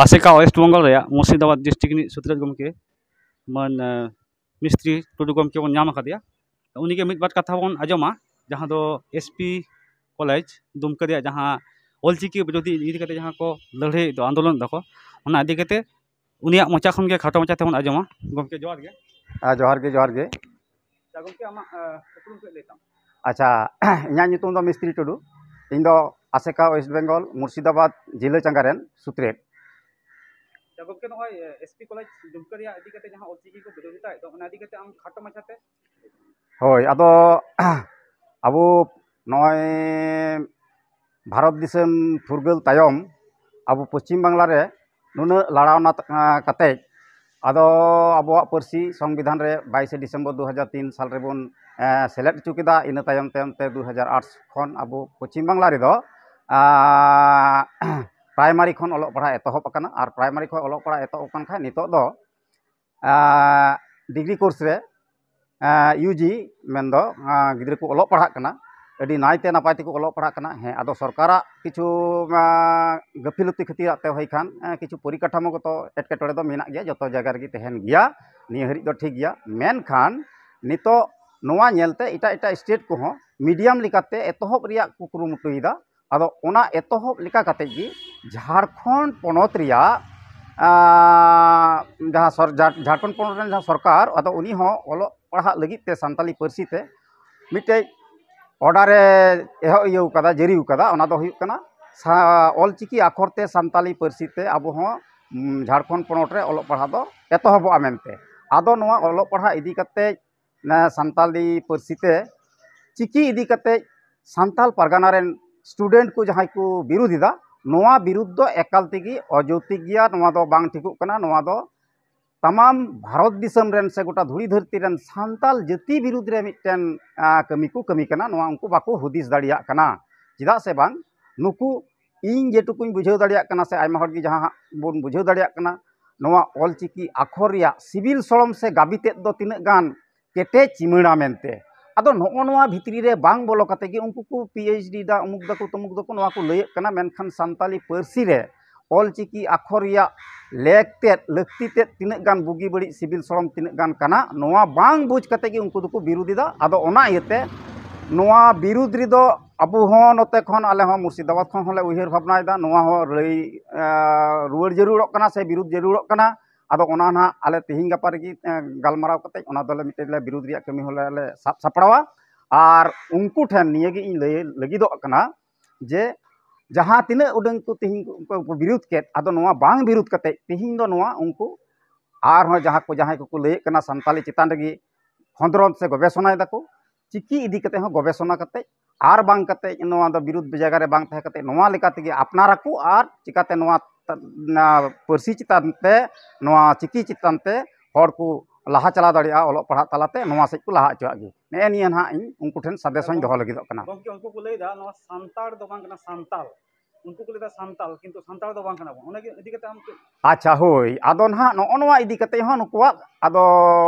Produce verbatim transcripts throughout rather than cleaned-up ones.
ᱟᱥᱮᱠᱟ ᱳᱭᱮᱥᱴ ᱵᱮᱝᱜᱚᱞ ᱨᱮᱭᱟᱜ ᱢᱩᱨᱥᱤᱫᱟᱵᱟᱫᱽ ᱰᱤᱥᱴᱨᱤᱠᱴ ᱨᱤᱱᱤᱡ ᱥᱩᱛᱨᱮᱛ ᱜᱚᱢᱠᱮ ᱢᱟᱱ ᱢᱤᱥᱛᱨᱤ ᱴᱩᱰᱩ ᱜᱚᱢᱠᱮ ᱵᱚᱱ ᱧᱟᱢ ᱟᱠᱟᱫᱮᱭᱟ᱾ ᱩᱱᱤᱜᱮ ᱢᱤᱫ ᱵᱟᱨ ᱠᱟᱛᱷᱟ ᱵᱚᱱ ᱟᱸᱡᱚᱢᱟ, ᱡᱟᱦᱟᱸ ᱫᱚ ᱮᱥᱯᱤ ᱠᱚᱞᱮᱡᱽ ᱫᱩᱢᱠᱟᱹ ᱨᱮᱭᱟᱜ ᱡᱟᱦᱟᱸ ᱚᱞᱪᱤᱠᱤ ᱵᱤᱨᱳᱫᱷᱤ ᱤᱫᱤ ᱠᱟᱛᱮ ᱡᱟᱦᱟᱸ ᱠᱚ ᱞᱟᱹᱲᱦᱟᱹᱭ ᱫᱚ, ᱟᱱᱫᱳᱞᱚᱱ ᱫᱟᱠᱚ, ᱚᱱᱟ ᱤᱫᱤ ᱠᱟᱛᱮ ᱩᱱᱤᱭᱟᱜ ᱢᱚᱪᱟ ᱠᱷᱚᱱ ᱜᱮ ᱠᱷᱟᱴᱚ ᱢᱟᱪᱷᱟ ᱛᱮᱵᱚᱱ ᱟᱸᱡᱚᱢᱟ᱾ ᱜᱚᱢᱠᱮ, ᱡᱚᱦᱟᱨ ᱜᱮ᱾ ᱦᱮᱸ, ᱡᱚᱦᱟᱨ ᱜᱮ, ᱡᱚᱦᱟᱨ ᱜᱮ᱾ ᱟᱪᱪᱷᱟ, ᱜᱚᱢᱠᱮ, ᱟᱢᱟᱜ ᱩᱯᱨᱩᱢ ᱠᱟᱹᱡ ᱞᱟᱹᱭ ᱛᱟᱢ᱾ ᱟᱪᱪᱷᱟ, ᱤᱧᱟᱹᱜ ᱧᱩᱛᱩᱢ ᱫᱚ ᱢᱤᱥᱛᱨᱤ ᱴᱩᱰᱩ᱾ ᱤᱧ ᱫᱚ ᱟᱥᱮᱠᱟ ᱳᱭᱮᱥᱴ ᱵᱮᱝᱜᱚᱞ ᱢᱩᱨᱥᱤᱫᱟᱵᱟᱫᱽ ᱡᱤᱞᱟᱹ ᱪᱟᱸᱜᱟ ᱨᱮᱱ ᱥᱩᱛᱨᱮᱛ᱾ ᱟᱪᱪᱷᱟ, ᱜᱚᱢᱠᱮ, ᱱᱚᱜᱼᱚᱭ ᱮᱥᱯᱤ ᱠᱚᱞᱮᱡᱽ ᱫᱩᱢᱠᱟᱹ ᱨᱮᱭᱟᱜ ᱤᱫᱤ ᱠᱟᱛᱮ ᱡᱟᱦᱟᱸ ᱚᱞᱪᱤᱠᱤ ᱠᱚ ᱵᱤᱨᱳᱫᱷᱤᱛᱟᱭᱮᱫ ᱫᱚ, ᱚᱱᱟ ᱤᱫᱤ ᱠᱟᱛᱮ ᱟᱢ ᱠᱷᱟᱴᱚ ᱢᱟᱪᱷᱟᱛᱮ᱾ ᱦᱳᱭ, ᱟᱫᱚ ᱟᱵᱚ ᱱᱚᱜᱼᱚᱭ ᱵᱷᱟᱨᱚᱛ ᱫᱤᱥᱚᱢ ᱯᱷᱩᱨᱜᱟᱹᱞ ᱛᱟᱭᱚᱢ ᱟᱵᱚ ᱯᱚᱪᱷᱤᱢ ᱵᱟᱝᱞᱟ ᱨᱮ ᱱᱩᱱᱟᱹᱜ ᱞᱟᱲᱟᱣᱱᱟ ᱠᱟᱛᱮᱡ, ᱟᱫᱚ ᱟᱵᱚᱣᱟᱜ ᱯᱟᱹᱨᱥᱤ ᱥᱚᱝᱵᱤᱫᱷᱟᱱ ᱨᱮ ᱵᱟᱭᱤᱥᱮ ᱰᱤᱥᱮᱢᱵᱚᱨ ᱫᱩ ᱦᱟᱡᱟᱨ ᱛᱤᱱ ᱥᱟᱞ ᱨᱮᱵᱚᱱ ᱥᱮᱞᱮᱫ ᱦᱚᱪᱚ ᱠᱮᱫᱟ᱾ ᱤᱱᱟᱹ ᱛᱟᱭᱚᱢ ᱛᱟᱭᱚᱢ ᱛᱮ ᱫᱩ ᱦᱟᱡᱟᱨ ᱟᱴ ᱠᱷᱚᱱ ᱟᱵᱚ ᱯᱚᱪᱷᱤᱢ ᱵᱟᱝᱞᱟ ᱨᱮᱫᱚ ᱯᱨᱟᱭᱢᱟᱨᱤ ᱠᱷᱚᱱ ᱚᱞᱚᱜ ᱯᱟᱲᱦᱟᱜ ᱮᱛᱚᱦᱚᱵ ᱟᱠᱟᱱᱟ᱾ ᱟᱨ ᱯᱨᱟᱭᱢᱟᱨᱤ ᱠᱷᱚᱱ ᱚᱞᱚᱜ ᱯᱟᱲᱦᱟᱜ ᱮᱛᱚᱦᱚᱵ ᱟᱠᱟᱱ ᱠᱷᱟᱱ ᱱᱤᱛᱚᱜ ᱫᱚ ᱰᱤᱜᱽᱨᱤ ᱠᱳᱨᱥ ᱨᱮ ᱤᱭᱩᱡᱤ ᱢᱮᱱᱫᱚ ᱜᱤᱫᱽᱨᱟᱹ ᱠᱚ ᱚᱞᱚᱜ ᱯᱟᱲᱦᱟᱜ ᱠᱟᱱᱟ᱾ ᱟᱹᱰᱤ ᱱᱟᱭᱛᱮ ᱱᱟᱯᱟᱭ ᱛᱮᱠᱚ ᱚᱞᱚᱜ ᱯᱟᱲᱦᱟᱜ ᱠᱟᱱᱟ᱾ ᱦᱮᱸ, ᱟᱫᱚ ᱥᱚᱨᱠᱟᱨᱟᱜ ᱠᱤᱪᱷᱩ ᱜᱟᱹᱯᱷᱤᱞᱚᱛᱤ ᱠᱷᱟᱹᱛᱤᱨᱟᱜ ᱛᱮ ᱦᱩᱭ ᱠᱷᱟᱱ ᱠᱤᱪᱷᱩ ᱯᱚᱨᱤᱠᱟᱴᱷᱟᱢᱳ ᱜᱚᱛᱚ ᱮᱴᱠᱮᱴᱚᱬᱮ ᱫᱚ ᱢᱮᱱᱟᱜ ᱜᱮᱭᱟ, ᱡᱚᱛᱚ ᱡᱟᱭᱜᱟ ᱨᱮᱜᱮ ᱛᱟᱦᱮᱱ ᱜᱮᱭᱟ᱾ ᱱᱤᱭᱟᱹ ᱦᱟᱹᱨᱤᱡ ᱫᱚ ᱴᱷᱤᱠ ᱜᱮᱭᱟ, ᱢᱮᱱᱠᱷᱟᱱ ᱱᱤᱛᱚᱜ ᱱᱚᱣᱟ ᱧᱮᱞᱛᱮ ᱮᱴᱟᱜ ᱮᱴᱟᱜ ᱥᱴᱮᱴ ᱠᱚᱦᱚᱸ ᱢᱤᱰᱤᱭᱟᱢ ᱞᱮᱠᱟᱛᱮ ᱮᱛᱚᱦᱚᱵ ᱨᱮᱭᱟᱜ ᱠᱚ ᱠᱩᱨᱩᱢᱩᱴᱩᱭᱮᱫᱟ᱾ ᱟᱫᱚ ᱚᱱᱟ ᱮᱛᱚᱦᱚᱵ ᱞᱮᱠᱟ ᱠᱟᱛᱮ ᱜᱮ ᱡᱷᱟᱲᱠᱷᱚᱸᱰ ᱯᱚᱱᱚᱛ ᱨᱮᱭᱟᱜ ᱡᱟᱦᱟᱸ ᱡᱷᱟᱲᱠᱷᱚᱸᱰ ᱯᱚᱱᱚᱛ ᱨᱮᱱ ᱡᱟᱦᱟᱸ ᱥᱚᱨᱠᱟᱨ, ᱟᱫᱚ ᱩᱱᱤ ᱦᱚᱸ ᱚᱞᱚᱜ ᱯᱟᱲᱦᱟᱜ ᱞᱟᱹᱜᱤᱫ ᱛᱮ ᱥᱟᱱᱛᱟᱞᱤ ᱯᱟᱹᱨᱥᱤ ᱛᱮ ᱢᱤᱫᱴᱮᱡ ᱚᱰᱟᱨᱮ ᱮᱦᱚᱵ ᱤᱭᱟᱹᱣ ᱠᱟᱫᱟ, ᱡᱟᱹᱨᱤᱣ ᱠᱟᱫᱟ᱾ ᱚᱱᱟ ᱫᱚ ᱦᱩᱭᱩᱜ ᱠᱟᱱᱟ ᱚᱞᱪᱤᱠᱤ ᱟᱠᱷᱚᱨ ᱛᱮ ᱥᱟᱱᱛᱟᱞᱤ ᱯᱟᱹᱨᱥᱤ ᱛᱮ ᱟᱵᱚ ᱦᱚᱸ ᱡᱷᱟᱲᱠᱷᱚᱸᱰ ᱯᱚᱱᱚᱛ ᱨᱮ ᱚᱞᱚᱜ ᱯᱟᱲᱦᱟᱜ ᱫᱚ ᱮᱛᱚᱦᱚᱵᱚᱜᱼᱟ ᱢᱮᱱᱛᱮ᱾ ᱟᱫᱚ ᱱᱚᱣᱟ ᱚᱞᱚᱜ ᱯᱟᱲᱦᱟᱜ ᱤᱫᱤ ᱠᱟᱛᱮ ᱥᱟᱱᱛᱟᱞᱤ ᱯᱟᱹᱨᱥᱤ ᱛᱮ ᱪᱤᱠᱤ ᱤᱫᱤ ᱠᱟᱛᱮ ᱥᱟᱱᱛᱟᱞ ᱯᱟᱨᱜᱟᱱᱟ ᱨᱮᱱ ᱥᱴᱩᱰᱮᱱᱴ ᱠᱚ ᱡᱟᱦᱟᱸᱭ ᱠᱚ ᱵᱤᱨᱩᱫᱷ ᱮᱫᱟ, ᱱᱚᱣᱟ ᱵᱤᱨᱩᱫᱷ ᱫᱚ ᱮᱠᱟᱞ ᱛᱮᱜᱮ ᱚᱡᱩᱛᱤᱠ ᱜᱮᱭᱟ᱾ ᱱᱚᱣᱟ ᱫᱚ ᱵᱟᱝ ᱴᱷᱤᱠᱚᱜ ᱠᱟᱱᱟ᱾ ᱱᱚᱣᱟ ᱫᱚ ᱛᱟᱢᱟᱢ ᱵᱷᱟᱨᱚᱛ ᱫᱤᱥᱚᱢ ᱨᱮᱱ ᱥᱮ ᱜᱚᱴᱟ ᱫᱷᱩᱲᱤ ᱫᱷᱟᱹᱨᱛᱤ ᱨᱮᱱ ᱥᱟᱱᱛᱟᱞ ᱡᱟᱹᱛᱤ ᱵᱤᱨᱩᱫᱷ ᱨᱮ ᱢᱤᱫᱴᱮᱱ ᱠᱟᱹᱢᱤ ᱠᱚ ᱠᱟᱹᱢᱤ ᱠᱟᱱᱟ᱾ ᱱᱚᱣᱟ ᱩᱱᱠᱩ ᱵᱟᱠᱚ ᱦᱩᱫᱤᱥ ᱫᱟᱲᱮᱭᱟᱜ ᱠᱟᱱᱟ᱾ ᱪᱮᱫᱟᱜ ᱥᱮ ᱵᱟᱝ, ᱱᱩᱠᱩ, ᱤᱧ ᱡᱮᱴᱩᱠᱩᱧ ᱵᱩᱡᱷᱟᱹᱣ ᱫᱟᱲᱮᱭᱟᱜ ᱠᱟᱱᱟ ᱥᱮ ᱟᱭᱢᱟ ᱦᱚᱲ ᱜᱮ ᱡᱟᱦᱟᱸ ᱦᱟᱸᱜ ᱵᱚᱱ ᱵᱩᱡᱷᱟᱹᱣ ᱫᱟᱲᱮᱭᱟᱜ ᱠᱟᱱᱟ, ᱱᱚᱣᱟ ᱚᱞᱪᱤᱠᱤ ᱟᱠᱷᱚᱨ ᱨᱮᱭᱟᱜ ᱥᱤᱵᱤᱞ ᱥᱚᱲᱚᱢ ᱥᱮ ᱜᱟᱵᱤ ᱛᱮᱫ ᱫᱚ ᱛᱤᱱᱟᱹᱜ ᱜᱟᱱ ᱠᱮᱴᱮᱡ ᱪᱤᱢᱟᱹᱲᱟ ᱢᱮᱱᱛᱮ᱾ ᱟᱫᱚ ᱱᱚᱜᱼᱚ ᱱᱚᱣᱟ ᱵᱷᱤᱛᱨᱤ ᱨᱮ ᱵᱟᱝ ᱵᱚᱞᱚ ᱠᱟᱛᱮ ᱜᱮ ᱩᱱᱠᱩ ᱠᱚ ᱯᱤ ᱮᱭᱤᱪ ᱰᱤ ᱫᱟ, ᱩᱢᱩᱠ ᱫᱟᱠᱚ ᱛᱩᱢᱩᱠ ᱫᱟᱠᱚ, ᱱᱚᱣᱟ ᱠᱚ ᱞᱟᱹᱭᱮᱫ ᱠᱟᱱᱟ, ᱢᱮᱱᱠᱷᱟᱱ ᱥᱟᱱᱛᱟᱞᱤ ᱯᱟᱹᱨᱥᱤ ᱨᱮ ᱚᱞᱪᱤᱠᱤ ᱟᱠᱷᱚᱨ ᱨᱮᱭᱟᱜ ᱞᱮᱠ ᱛᱮᱫ, ᱞᱟᱹᱠᱛᱤ ᱛᱮᱫ ᱛᱤᱱᱟᱹᱜ ᱜᱟᱱ ᱵᱩᱜᱤ ᱵᱟᱹᱲᱤᱡ, ᱥᱤᱵᱤᱞ ᱥᱚᱲᱚᱢ ᱛᱤᱱᱟᱹᱜ ᱜᱟᱱ ᱠᱟᱱᱟ, ᱱᱚᱣᱟ ᱵᱟᱝ ᱵᱩᱡᱽ ᱠᱟᱛᱮ ᱜᱮ ᱩᱱᱠᱩ ᱫᱚᱠᱚ ᱵᱤᱨᱩᱫᱷ ᱮᱫᱟ᱾ ᱟᱫᱚ ᱚᱱᱟ ᱤᱭᱟᱹᱛᱮ ᱱᱚᱣᱟ ᱵᱤᱨᱩᱫᱷ ᱨᱮᱫᱚ ᱟᱵᱚ ᱦᱚᱸ ᱱᱚᱛᱮ ᱠᱷᱚᱱ, ᱟᱞᱮ ᱦᱚᱸ ᱢᱩᱨᱥᱤᱫᱟᱵᱟᱫᱽ ᱠᱷᱚᱱ ᱦᱚᱸᱞᱮ ᱩᱭᱦᱟᱹᱨ ᱵᱷᱟᱵᱽᱱᱟᱭᱮᱫᱟ, ᱱᱚᱣᱟ ᱦᱚᱸ ᱞᱟᱹᱭ, ᱮ, ᱨᱩᱣᱟᱹᱲ ᱡᱟᱹᱨᱩᱲᱚᱜ ᱠᱟᱱᱟ ᱥᱮ ᱵᱤᱨᱩᱫᱷ ᱡᱟᱹᱨᱩᱲᱚᱜ ᱠᱟᱱᱟ᱾ ᱟᱫᱚ ᱚᱱᱟ ᱱᱟᱦᱟᱜ ᱟᱞᱮ ᱛᱮᱦᱮᱧ ᱜᱟᱯᱟ ᱨᱮᱜᱮ, ᱮ, ᱜᱟᱞᱢᱟᱨᱟᱣ ᱠᱟᱛᱮ ᱚᱱᱟ ᱫᱚᱞᱮ ᱢᱤᱫᱴᱮᱡ ᱞᱮ ᱵᱤᱨᱩᱫᱷ ᱨᱮᱭᱟᱜ ᱠᱟᱹᱢᱤ ᱦᱚᱸᱞᱮ, ᱞᱮ ᱥᱟᱵ ᱥᱟᱯᱲᱟᱣᱟ᱾ ᱟᱨ ᱩᱱᱠᱩ ᱴᱷᱮᱱ ᱱᱤᱭᱟᱹ ᱜᱮ ᱤᱧ ᱞᱟᱹᱭ ᱞᱟᱹᱜᱤᱫᱚᱜ ᱠᱟᱱᱟ ᱡᱮ ᱡᱟᱦᱟᱸ ᱛᱤᱱᱟᱹᱜ ᱩᱰᱟᱹᱝ ᱠᱚ ᱛᱮᱦᱮᱧ ᱠᱚ, ᱠᱚ ᱵᱤᱨᱩᱫᱷ ᱠᱮᱫ, ᱟᱫᱚ ᱱᱚᱣᱟ ᱵᱟᱝ ᱵᱤᱨᱩᱫᱷ ᱠᱟᱛᱮ ᱛᱮᱦᱮᱧ ᱫᱚ ᱱᱚᱣᱟ ᱩᱱᱠᱩ ᱟᱨᱦᱚᱸ ᱡᱟᱦᱟᱸ ᱠᱚ, ᱡᱟᱦᱟᱸᱭ ᱠᱚᱠᱚ ᱞᱟᱹᱭᱮᱫ ᱠᱟᱱᱟ ᱥᱟᱱᱛᱟᱞᱤ ᱪᱮᱛᱟᱱ ᱨᱮᱜᱮ ᱠᱷᱚᱸᱫᱽᱨᱚᱸᱫᱽ ᱥᱮ ᱜᱚᱵᱮᱥᱚᱱᱟᱭ ᱫᱟᱠᱚ, ᱪᱤᱠᱤ ᱤᱫᱤ ᱠᱟᱛᱮ ᱦᱚᱸ ᱜᱚᱵᱮᱥᱚᱱᱟ ᱠᱟᱛᱮ, ᱟᱨ ᱵᱟᱝ ᱠᱟᱛᱮ ᱱᱚᱣᱟ ᱫᱚ ᱵᱤᱨᱩᱫᱷ ᱡᱟᱭᱜᱟ ᱨᱮ ᱵᱟᱝ ᱛᱟᱦᱮᱸ ᱠᱟᱛᱮ ᱱᱚᱣᱟ ᱞᱮᱠᱟ ᱛᱮᱜᱮ ᱟᱯᱱᱟᱨᱟᱠᱚ ᱟᱨ ᱪᱤᱠᱟᱛᱮ ᱱᱚᱣᱟ ᱛᱟ-, ᱱᱟ-, ᱯᱟᱹᱨᱥᱤ ᱪᱮᱛᱟᱱ ᱛᱮ, ᱱᱚᱣᱟ ᱪᱤᱠᱤ ᱪᱮᱛᱟᱱ ᱛᱮ ᱦᱚᱲ ᱠᱚ ᱞᱟᱦᱟ ᱪᱟᱞᱟᱣ ᱫᱟᱲᱮᱭᱟᱜᱼᱟ ᱚᱞᱚᱜ ᱯᱟᱲᱦᱟᱜ ᱛᱟᱞᱟᱛᱮ, ᱱᱚᱣᱟ ᱥᱮᱫ ᱠᱚ ᱞᱟᱦᱟ ᱦᱚᱪᱚᱣᱟᱜ ᱜᱮ᱾ ᱱᱮᱜᱼᱮ ᱱᱤᱭᱟᱹ ᱱᱟᱦᱟᱜ ᱤᱧ ᱩᱱᱠᱩ ᱴᱷᱮᱱ ᱥᱟᱸᱫᱮᱥ ᱦᱚᱸᱧ ᱫᱚᱦᱚ ᱞᱟᱹᱜᱤᱫᱚᱜ ᱠᱟᱱᱟ᱾ ᱜᱚᱢᱠᱮ, ᱩᱱᱠᱩ ᱠᱚ ᱞᱟᱹᱭᱫᱟ ᱱᱚᱣᱟ ᱥᱟᱱᱛᱟᱲ ᱫᱚ ᱵᱟᱝ ᱠᱟᱱᱟ, ᱥᱟᱱᱛᱟᱞ᱾ ᱩᱱᱠᱩ ᱠᱚ ᱞᱟᱹᱭᱫᱟ ᱥᱟᱱᱛᱟᱞ, ᱠᱤᱱᱛᱩ ᱥᱟᱱᱛᱟᱲ ᱫᱚ ᱵᱟᱝ ᱠᱟᱱᱟ ᱵᱚᱱ᱾ ᱚᱱᱟ ᱤᱫᱤ ᱠᱟᱛᱮ ᱟᱢ ᱪᱮᱫ? ᱟᱪᱪᱷᱟ, ᱦᱳᱭ, ᱟᱫᱚ ᱱᱟᱦᱟᱜ ᱱᱚᱜᱼᱚ ᱱᱚᱣᱟ ᱤᱫᱤ ᱠᱟᱛᱮ ᱦᱚᱸ ᱱᱩᱠᱩᱣᱟᱜ ᱟᱫᱚ,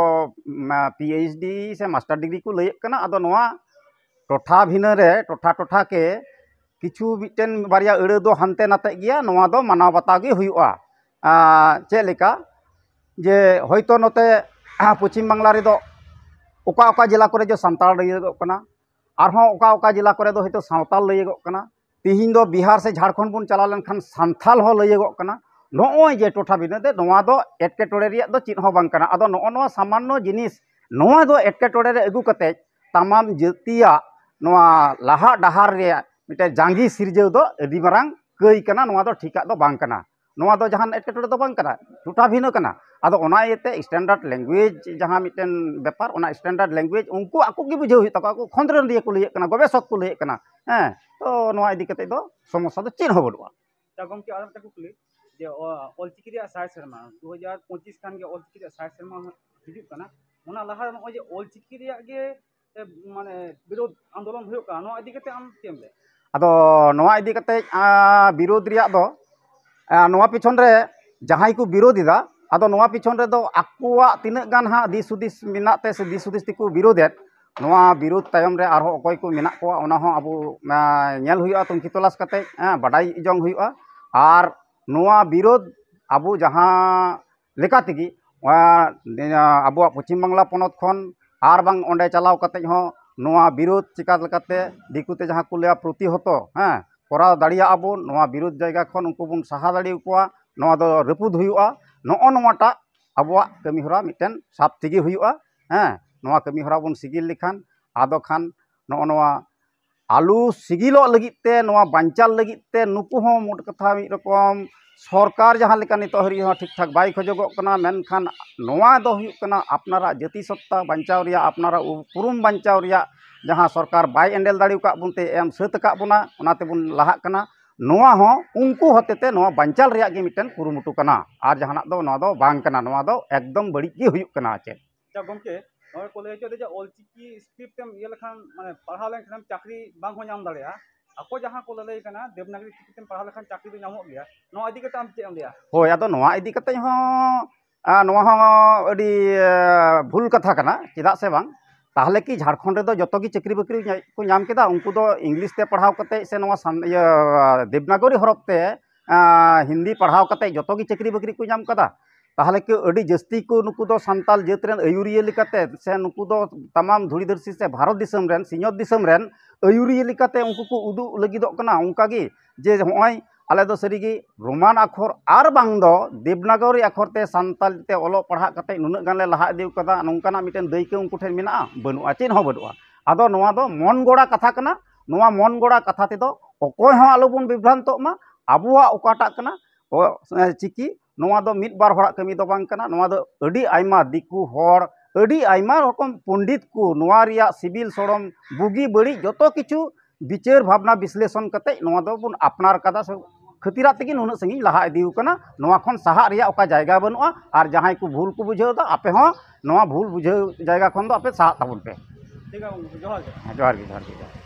ᱢᱟ, ᱯᱤ ᱮᱭᱤᱪ ᱰᱤ ᱥᱮ ᱢᱟᱥᱴᱟᱨ ᱰᱤᱜᱽᱨᱤ ᱠᱚ ᱞᱟᱹᱭᱮᱫ ᱠᱟᱱᱟ᱾ ᱟᱫᱚ ᱱᱚᱣᱟ ᱴᱚᱴᱷᱟ ᱵᱷᱤᱱᱟᱹ ᱨᱮ, ᱴᱚᱴᱷᱟ ᱴᱚᱴᱷᱟ ᱠᱮ ᱠᱤᱪᱷᱩ ᱢᱤᱫᱴᱮᱱ ᱵᱟᱨᱭᱟ ᱟᱹᱲᱟᱹ ᱫᱚ ᱦᱟᱱᱛᱮ ᱱᱟᱛᱮᱜ ᱜᱮᱭᱟ, ᱱᱚᱣᱟ ᱫᱚ ᱢᱟᱱᱟᱣ ᱵᱟᱛᱟᱣ ᱜᱮ ᱦᱩᱭᱩᱜᱼᱟ᱾ ᱟᱨ ᱪᱮᱫ ᱞᱮᱠᱟ ᱡᱮ ᱦᱚᱭᱛᱳ ᱱᱚᱛᱮ ᱯᱚᱪᱷᱤᱢ ᱵᱟᱝᱞᱟ ᱨᱮᱫᱚ ᱚᱠᱟ ᱚᱠᱟ ᱡᱮᱞᱟ ᱠᱚᱨᱮ ᱡᱮ ᱥᱟᱱᱛᱟᱲ ᱞᱟᱹᱭᱟᱹᱜᱚᱜ ᱠᱟᱱᱟ, ᱟᱨᱦᱚᱸ ᱚᱠᱟ ᱚᱠᱟ ᱡᱮᱞᱟ ᱠᱚᱨᱮ ᱫᱚ ᱦᱚᱭᱛᱳ ᱥᱟᱶᱛᱟᱞ ᱞᱟᱹᱭᱟᱹᱜᱚᱜ ᱠᱟᱱᱟ᱾ ᱛᱤᱦᱤᱧ ᱫᱚ ᱵᱤᱦᱟᱨ ᱥᱮ ᱡᱷᱟᱲᱠᱷᱚᱸᱰ ᱵᱚᱱ ᱪᱟᱞᱟᱣ ᱞᱮᱱᱠᱷᱟᱱ ᱥᱟᱱᱛᱷᱟᱞ ᱦᱚᱸ ᱞᱟᱹᱭᱟᱹᱜᱚᱜ ᱠᱟᱱᱟ᱾ ᱱᱚᱜᱼᱚᱭ ᱡᱮ ᱴᱚᱴᱷᱟ ᱵᱷᱤᱱᱟᱹ ᱛᱮ, ᱱᱚᱣᱟ ᱫᱚ ᱮᱴᱠᱮᱴᱚᱬᱮ ᱨᱮᱭᱟᱜ ᱫᱚ ᱪᱮᱫ ᱦᱚᱸ ᱵᱟᱝ ᱠᱟᱱᱟ᱾ ᱟᱫᱚ ᱱᱚᱜᱼᱚ ᱱᱚᱣᱟ ᱥᱟᱢᱟᱱᱱᱚ ᱡᱤᱱᱤᱥ, ᱱᱚᱣᱟ ᱫᱚ ᱮᱴᱠᱮᱴᱚᱬᱮ ᱨᱮ ᱟᱹᱜᱩ ᱠᱟᱛᱮ ᱛᱟᱢᱟᱢ ᱡᱟᱹᱛᱤᱭᱟᱜ ᱱᱚᱣᱟ ᱞᱟᱦᱟᱜ ᱰᱟᱦᱟᱨ ᱨᱮᱭᱟᱜ ᱢᱤᱫᱴᱮᱱ ᱡᱟᱸᱜᱮ ᱥᱤᱨᱡᱟᱹᱣ ᱫᱚ ᱟᱹᱰᱤ ᱢᱟᱨᱟᱝ ᱠᱟᱹᱭ ᱠᱟᱱᱟ᱾ ᱱᱚᱣᱟ ᱫᱚ ᱴᱷᱤᱠᱟᱜ ᱫᱚ ᱵᱟᱝ ᱠᱟᱱᱟ᱾ ᱱᱚᱣᱟ ᱫᱚ ᱡᱟᱦᱟᱱ ᱮᱴᱠᱮᱴᱚᱬᱮ ᱫᱚ ᱵᱟᱝ ᱠᱟᱱᱟ, ᱴᱚᱴᱷᱟ ᱵᱷᱤᱱᱟᱹ ᱠᱟᱱᱟ᱾ ᱟᱫᱚ ᱚᱱᱟ ᱤᱭᱟᱹᱛᱮ standard language ᱡᱟᱦᱟᱸ ᱢᱤᱫᱴᱮᱱ ᱵᱮᱯᱟᱨ, ᱚᱱᱟ standard language ᱩᱱᱠᱩ ᱟᱠᱚ ᱜᱮ ᱵᱩᱡᱷᱟᱹᱣ ᱦᱩᱭᱩᱜ ᱛᱟᱠᱚᱣᱟ᱾ ᱟᱠᱚ ᱠᱷᱚᱸᱫᱽᱨᱚᱸᱫᱤᱭᱟᱹ ᱠᱚ ᱞᱟᱹᱭᱟᱹᱜ ᱠᱟᱱᱟ, ᱜᱚᱵᱮᱥᱚᱠ ᱠᱚ ᱞᱟᱹᱭᱟᱹᱜ ᱠᱟᱱᱟ᱾ ᱦᱮᱸ, ᱛᱚ ᱱᱚᱣᱟ ᱤᱫᱤ ᱠᱟᱛᱮ ᱫᱚ ᱥᱚᱢᱚᱥᱥᱟ ᱫᱚ ᱪᱮᱫ ᱦᱚᱸ ᱵᱟᱹᱱᱩᱜᱼᱟ᱾ ᱟᱪᱪᱷᱟ ᱜᱚᱢᱠᱮ, ᱟᱨ ᱢᱤᱫᱴᱟᱝ ᱠᱩᱠᱞᱤ, ᱡᱮ ᱚ-, ᱚᱞᱪᱤᱠᱤ ᱨᱮᱭᱟᱜ ᱥᱟᱭ ᱥᱮᱨᱢᱟ, ᱫᱩ ᱦᱟᱡᱟᱨ ᱯᱚᱸᱪᱤᱥ ᱠᱷᱟᱱ ᱜᱮ ᱚᱞᱪᱤᱠᱤ ᱨᱮᱭᱟᱜ ᱥᱟᱭ ᱥᱮᱨᱢᱟ ᱦᱤᱡᱩᱜ ᱠᱟᱱᱟ, ᱚᱱᱟ ᱞᱟᱦᱟ ᱨᱮ ᱱᱚᱜᱼᱚᱭ ᱡᱮ ᱚᱞᱪᱤᱠᱤ ᱨᱮᱭᱟᱜ ᱜᱮ, ᱮ, ᱢᱟᱱᱮ ᱵᱤᱨᱳᱫᱷ ᱟᱱᱫᱳᱞᱚᱱ ᱦᱩᱭᱩᱜ ᱠᱟᱱᱟ, ᱱᱚᱣᱟ ᱤᱫᱤ ᱠᱟᱛᱮ ᱟᱢ ᱪᱮᱫ ᱮᱢ ᱞᱟᱹᱭᱟ? ᱟᱫᱚ ᱱᱚᱣᱟ ᱤᱫᱤ ᱠᱟᱛᱮ, ᱟ, ᱵᱤᱨᱳᱫᱷ ᱨᱮᱭᱟᱜ ᱫᱚ, ᱟ, ᱱᱚᱣᱟ ᱯᱤᱪᱷᱚᱱ ᱨᱮ ᱡᱟᱦᱟᱸᱭ ᱠᱚ ᱵᱤᱨᱳᱫᱷ ᱮᱫᱟ, ᱟᱫᱚ ᱱᱚᱣᱟ ᱯᱤᱪᱷᱚᱱ ᱨᱮᱫᱚ ᱟᱠᱚᱣᱟᱜ ᱛᱤᱱᱟᱹᱜ ᱜᱟᱱ ᱦᱟᱸᱜ ᱫᱤᱥ ᱦᱩᱫᱤᱥ ᱢᱮᱱᱟᱜ ᱛᱮ ᱥᱮ ᱫᱤᱥ ᱦᱩᱫᱤᱥ ᱛᱮᱠᱚ ᱵᱤᱨᱳᱫᱷ ᱮᱫ, ᱱᱚᱣᱟ ᱵᱤᱨᱳᱫᱷ ᱛᱟᱭᱚᱢ ᱨᱮ ᱟᱨᱦᱚᱸ ᱚᱠᱚᱭ ᱠᱚ ᱢᱮᱱᱟᱜ ᱠᱚᱣᱟ, ᱚᱱᱟ ᱦᱚᱸ ᱟᱵᱚ, ᱟ, ᱧᱮᱞ ᱦᱩᱭᱩᱜᱼᱟ, ᱛᱩᱱᱠᱷᱤ ᱛᱚᱞᱟᱥ ᱠᱟᱛᱮ, ᱦᱮᱸ, ᱵᱟᱰᱟᱭ ᱡᱚᱝ ᱦᱩᱭᱩᱜᱼᱟ᱾ ᱟᱨ ᱱᱚᱣᱟ ᱵᱤᱨᱳᱫᱷ ᱟᱵᱚ ᱡᱟᱦᱟᱸ ᱞᱮᱠᱟ ᱛᱮᱜᱮ, ᱟᱵᱚᱣᱟᱜ ᱯᱚᱪᱷᱤᱢ ᱵᱟᱝᱞᱟ ᱯᱚᱱᱚᱛ ᱠᱷᱚᱱ ᱟᱨ ᱵᱟᱝ ᱚᱸᱰᱮ ᱪᱟᱞᱟᱣ ᱠᱟᱛᱮ ᱦᱚᱸ ᱱᱚᱣᱟ ᱵᱤᱨᱳᱫᱷ ᱪᱤᱠᱟ ᱞᱮᱠᱟᱛᱮ ᱫᱤᱠᱩ ᱛᱮ ᱡᱟᱦᱟᱸ ᱠᱚ ᱞᱟᱹᱭᱟ ᱯᱨᱚᱛᱤᱦᱚᱛᱚ, ᱦᱮᱸ, ᱠᱚᱨᱟᱣ ᱫᱟᱲᱮᱭᱟᱜᱼᱟ ᱵᱚᱱ, ᱱᱚᱣᱟ ᱵᱤᱨᱳᱫᱷ ᱡᱟᱭᱜᱟ ᱠᱷᱚᱱ ᱩᱱᱠᱩ ᱵᱚᱱ ᱥᱟᱦᱟ ᱫᱟᱲᱮ ᱟᱠᱚᱣᱟ, ᱱᱚᱣᱟ ᱫᱚ ᱨᱟᱹᱯᱩᱫ ᱦᱩᱭᱩᱜᱼᱟ᱾ ᱱᱚᱜᱼᱚ ᱱᱚᱣᱟᱴᱟᱜ ᱟᱵᱚᱣᱟᱜ ᱠᱟᱹᱢᱤ ᱦᱚᱨᱟ ᱢᱤᱫᱴᱮᱱ ᱥᱟᱵ ᱛᱮᱜᱮ ᱦᱩᱭᱩᱜᱼᱟ᱾ ᱦᱮᱸ, ᱱᱚᱣᱟ ᱠᱟᱹᱢᱤ ᱦᱚᱨᱟ ᱵᱚᱱ ᱥᱤᱜᱤᱞ ᱞᱮᱠᱷᱟᱱ ᱟᱫᱚ ᱠᱷᱟᱱ ᱱᱚᱜᱼᱚ ᱱᱚᱣᱟ ᱟᱞᱚ ᱥᱤᱜᱤᱞᱚᱜ ᱞᱟᱹᱜᱤᱫ ᱛᱮ, ᱱᱚᱣᱟ ᱵᱟᱧᱪᱟᱣ ᱞᱟᱹᱜᱤᱫ ᱛᱮ ᱱᱩᱠᱩ ᱦᱚᱸ ᱢᱳᱴ ᱠᱟᱛᱷᱟ ᱢᱤᱫ ᱨᱚᱠᱚᱢ ᱥᱚᱨᱠᱟᱨ ᱡᱟᱦᱟᱸ ᱞᱮᱠᱟ ᱱᱤᱛᱚᱜ ᱦᱟᱹᱨᱤᱡ ᱦᱚᱸ ᱴᱷᱤᱠ ᱴᱷᱟᱠ ᱵᱟᱭ ᱠᱷᱚᱡᱚᱜᱚᱜ ᱠᱟᱱᱟ᱾ ᱢᱮᱱᱠᱷᱟᱱ ᱱᱚᱣᱟ ᱫᱚ ᱦᱩᱭᱩᱜ ᱠᱟᱱᱟ ᱟᱯᱱᱟᱨᱟᱜ ᱡᱟᱹᱛᱤ ᱥᱚᱛᱛᱟ ᱵᱟᱧᱪᱟᱣ ᱨᱮᱭᱟᱜ, ᱟᱯᱱᱟᱨᱟᱜ ᱩᱯᱨᱩᱢ ᱵᱟᱧᱪᱟᱣ ᱨᱮᱭᱟᱜ ᱡᱟᱦᱟᱸ ᱥᱚᱨᱠᱟᱨ ᱵᱟᱭ ᱮᱸᱰᱮᱞ ᱫᱟᱲᱮ ᱟᱠᱟᱫ ᱵᱚᱱ ᱛᱮ ᱮᱢ ᱥᱟᱹᱛ ᱟᱠᱟᱫ ᱵᱚᱱᱟ, ᱚᱱᱟ ᱛᱮᱵᱚᱱ ᱞᱟᱦᱟᱜ ᱠᱟᱱᱟ᱾ ᱱᱚᱣᱟ ᱦᱚᱸ ᱩᱱᱠᱩ ᱦᱚᱛᱮᱛᱮ ᱱᱚᱣᱟ ᱵᱟᱧᱪᱟᱣ ᱨᱮᱭᱟᱜ ᱜᱮ ᱢᱤᱫᱴᱮᱱ ᱠᱩᱨᱩᱢᱩᱴᱩ ᱠᱟᱱᱟ, ᱟᱨ ᱡᱟᱦᱟᱱᱟᱜ ᱫᱚ ᱱᱚᱣᱟ ᱫᱚ ᱵᱟᱝ ᱠᱟᱱᱟ᱾ ᱱᱚᱣᱟ ᱫᱚ ᱮᱠᱫᱚᱢ ᱵᱟᱹᱲᱤᱡ ᱜᱮ ᱦᱩᱭᱩᱜ ᱠᱟᱱᱟ᱾ ᱪᱮᱫ? ᱟᱪᱪᱷᱟ ᱜᱚᱢᱠᱮ, ᱱᱚᱜᱼᱚᱭ ᱠᱚ ᱞᱟᱹᱭ ᱦᱚᱪᱚᱭᱮᱫᱟ ᱡᱮ ᱚᱞᱪᱤᱠᱤ ᱥᱠᱨᱤᱯᱴ ᱛᱮᱢ ᱤᱭᱟᱹ ᱞᱮᱠᱷᱟᱱ, ᱢᱟᱱᱮ ᱯᱟᱲᱦᱟᱣ ᱞᱮᱱᱠᱷᱟᱱᱮᱢ ᱪᱟᱹᱠᱨᱤ ᱵᱟᱝ ᱦᱚᱸ ᱧᱟᱢ ᱫᱟᱲᱮᱭᱟᱜᱼᱟ᱾ ᱟᱠᱚ ᱡᱟᱦᱟᱸ ᱠᱚ ᱞᱟᱹᱞᱟᱹᱭ ᱠᱟᱱᱟ ᱫᱮᱵᱽᱱᱟᱜᱚᱨᱤ ᱪᱤᱠᱤ ᱛᱮᱢ ᱯᱟᱲᱦᱟᱣ ᱞᱮᱠᱷᱟᱱ ᱪᱟᱹᱠᱨᱤ ᱫᱚ ᱧᱟᱢᱚᱜ ᱜᱮᱭᱟ, ᱱᱚᱣᱟ ᱤᱫᱤ ᱠᱟᱛᱮ ᱟᱢ ᱪᱮᱫ ᱮᱢ ᱞᱟᱹᱭᱟ? ᱦᱳᱭ, ᱟᱫᱚ ᱱᱚᱣᱟ ᱤᱫᱤ ᱠᱟᱛᱮ ᱦᱚᱸ, ᱟᱨ ᱱᱚᱣᱟ ᱦᱚᱸ ᱟᱹᱰᱤ, ᱮ, ᱵᱷᱩᱞ ᱠᱟᱛᱷᱟ ᱠᱟᱱᱟ᱾ ᱪᱮᱫᱟᱜ ᱥᱮ ᱵᱟᱝ, ᱛᱟᱦᱚᱞᱮ ᱠᱤ ᱡᱷᱟᱲᱠᱷᱚᱸᱰ ᱨᱮᱫᱚ ᱡᱚᱛᱚ ᱜᱮ ᱪᱟᱹᱠᱨᱤ ᱵᱟᱹᱠᱨᱤ ᱧᱟ-, ᱠᱚ ᱧᱟᱢ ᱠᱮᱫᱟ? ᱩᱱᱠᱩ ᱫᱚ ᱤᱝᱞᱤᱥ ᱛᱮ ᱯᱟᱲᱦᱟᱣ ᱠᱟᱛᱮ ᱥᱮ ᱱᱚᱣᱟ ᱥᱟᱱ-, ᱤᱭᱟᱹ, ᱫᱮᱵᱽᱱᱟᱜᱚᱨᱤ ᱦᱚᱨᱚᱯ ᱛᱮ, ᱟ, ᱦᱤᱱᱫᱤ ᱯᱟᱲᱦᱟᱣ ᱠᱟᱛᱮ ᱡᱚᱛᱚ ᱜᱮ ᱪᱟᱹᱠᱨᱤ ᱵᱟᱹᱠᱨᱤ ᱠᱚ ᱧᱟᱢ ᱠᱟᱫᱟ? ᱛᱟᱦᱚᱞᱮ ᱠᱤ ᱟᱹᱰᱤ ᱡᱟᱹᱥᱛᱤ ᱠᱚ ᱱᱩᱠᱩ ᱫᱚ ᱥᱟᱱᱛᱟᱞ ᱡᱟᱹᱛ ᱨᱮᱱ ᱟᱹᱭᱩᱨᱤᱭᱟᱹ ᱞᱮᱠᱟᱛᱮ ᱥᱮ ᱱᱩᱠᱩ ᱫᱚ ᱛᱟᱢᱟᱢ ᱫᱷᱩᱲᱤ ᱫᱷᱟᱹᱨᱛᱤ ᱥᱮ ᱵᱷᱟᱨᱚᱛ ᱫᱤᱥᱚᱢ ᱨᱮᱱ, ᱥᱤᱧᱚᱛ ᱫᱤᱥᱚᱢ ᱨᱮᱱ ᱟᱹᱭᱩᱨᱤᱭᱟᱹ ᱞᱮᱠᱟᱛᱮ ᱩᱱᱠᱩ ᱠᱚ ᱩᱫᱩᱜ ᱞᱟᱹᱜᱤᱫᱚᱜ ᱠᱟᱱᱟ? ᱚᱱᱠᱟ ᱜᱮ ᱡᱮ ᱱᱚᱜᱼᱚᱭ ᱟᱞᱮ ᱫᱚ ᱥᱟᱹᱨᱤᱜᱮ ᱨᱳᱢᱟᱱ ᱟᱠᱷᱚᱨ ᱟᱨ ᱵᱟᱝ ᱫᱚ ᱫᱮᱵᱽᱱᱟᱜᱚᱨᱤ ᱟᱠᱷᱚᱨ ᱛᱮ ᱥᱟᱱᱛᱟᱲᱤ ᱛᱮ ᱚᱞᱚᱜ ᱯᱟᱲᱦᱟᱜ ᱠᱟᱛᱮ ᱱᱩᱱᱟᱹᱜ ᱜᱟᱱ ᱞᱮ ᱞᱟᱦᱟ ᱤᱫᱤ ᱠᱟᱫᱟ, ᱱᱚᱝᱠᱟᱱᱟᱜ ᱢᱤᱫᱴᱮᱱ ᱫᱟᱹᱭᱠᱟᱹ ᱩᱱᱠᱩ ᱴᱷᱮᱱ ᱢᱮᱱᱟᱜᱼᱟ? ᱵᱟᱹᱱᱩᱜᱼᱟ, ᱪᱮᱫ ᱦᱚᱸ ᱵᱟᱹᱱᱩᱜᱼᱟ᱾ ᱟᱫᱚ ᱱᱚᱣᱟ ᱫᱚ ᱢᱚᱱ ᱜᱚᱲᱟ ᱠᱟᱛᱷᱟ ᱠᱟᱱᱟ᱾ ᱱᱚᱣᱟ ᱢᱚᱱ ᱜᱚᱲᱟ ᱠᱟᱛᱷᱟ ᱛᱮᱫᱚ ᱚᱠᱚᱭ ᱦᱚᱸ ᱟᱞᱚᱵᱚᱱ ᱵᱤᱵᱷᱨᱟᱱᱛᱚᱜ ᱢᱟ᱾ ᱟᱵᱚᱣᱟᱜ ᱚᱠᱟᱴᱟᱜ ᱠᱟᱱᱟ, ᱚ, ᱪᱤᱠᱤ, ᱱᱚᱣᱟ ᱫᱚ ᱢᱤᱫ ᱵᱟᱨ ᱦᱚᱲᱟᱜ ᱠᱟᱹᱢᱤ ᱫᱚ ᱵᱟᱝ ᱠᱟᱱᱟ᱾ ᱱᱚᱣᱟ ᱫᱚ ᱟᱹᱰᱤ ᱟᱭᱢᱟ ᱫᱤᱠᱩ ᱦᱚᱲ, ᱟᱹᱰᱤ ᱟᱭᱢᱟ ᱨᱚᱠᱚᱢ ᱯᱚᱱᱰᱤᱛ ᱠᱚ ᱱᱚᱣᱟ ᱨᱮᱭᱟᱜ ᱥᱤᱵᱤᱞ ᱥᱚᱲᱚᱢ, ᱵᱩᱜᱤ ᱵᱟᱹᱲᱤᱡ ᱡᱚᱛᱚ ᱠᱤᱪᱷᱩ ᱵᱤᱪᱟᱹᱨ ᱵᱷᱟᱵᱽᱱᱟ ᱵᱤᱥᱞᱮᱥᱚᱱ ᱠᱟᱛᱮ ᱱᱚᱣᱟ ᱫᱚᱵᱚᱱ ᱟᱯᱱᱟᱨ ᱠᱟᱫᱟ᱾ ᱥᱮ ᱠᱷᱟᱹᱛᱤᱨᱟᱜ ᱛᱮᱜᱮ ᱱᱩᱱᱟᱹᱜ ᱥᱟᱺᱜᱤᱧ ᱞᱟᱦᱟ ᱤᱫᱤ ᱟᱠᱟᱱᱟ᱾ ᱱᱚᱣᱟ ᱠᱷᱚᱱ ᱥᱟᱦᱟᱜ ᱨᱮᱭᱟᱜ ᱚᱠᱟ ᱡᱟᱭᱜᱟ ᱵᱟᱹᱱᱩᱜᱼᱟ᱾ ᱟᱨ ᱡᱟᱦᱟᱸᱭ ᱠᱚ ᱵᱷᱩᱞ ᱠᱚ ᱵᱩᱡᱷᱟᱹᱣ ᱮᱫᱟ, ᱟᱯᱮ ᱦᱚᱸ ᱱᱚᱣᱟ ᱵᱷᱩᱞ ᱵᱩᱡᱷᱟᱹᱣ ᱡᱟᱭᱜᱟ ᱠᱷᱚᱱ ᱫᱚ ᱟᱯᱮ ᱥᱟᱦᱟᱜ ᱛᱟᱵᱚᱱ ᱯᱮ᱾ ᱴᱷᱤᱠ ᱜᱮᱭᱟ ᱜᱚᱢᱠᱮ, ᱡᱚᱦᱟᱨ ᱜᱮ᱾ ᱦᱮᱸ, ᱡᱚᱦᱟᱨ ᱜᱮ, ᱡᱚᱦᱟᱨ ᱜᱮ, ᱡᱚᱦᱟᱨ ᱜᱮ᱾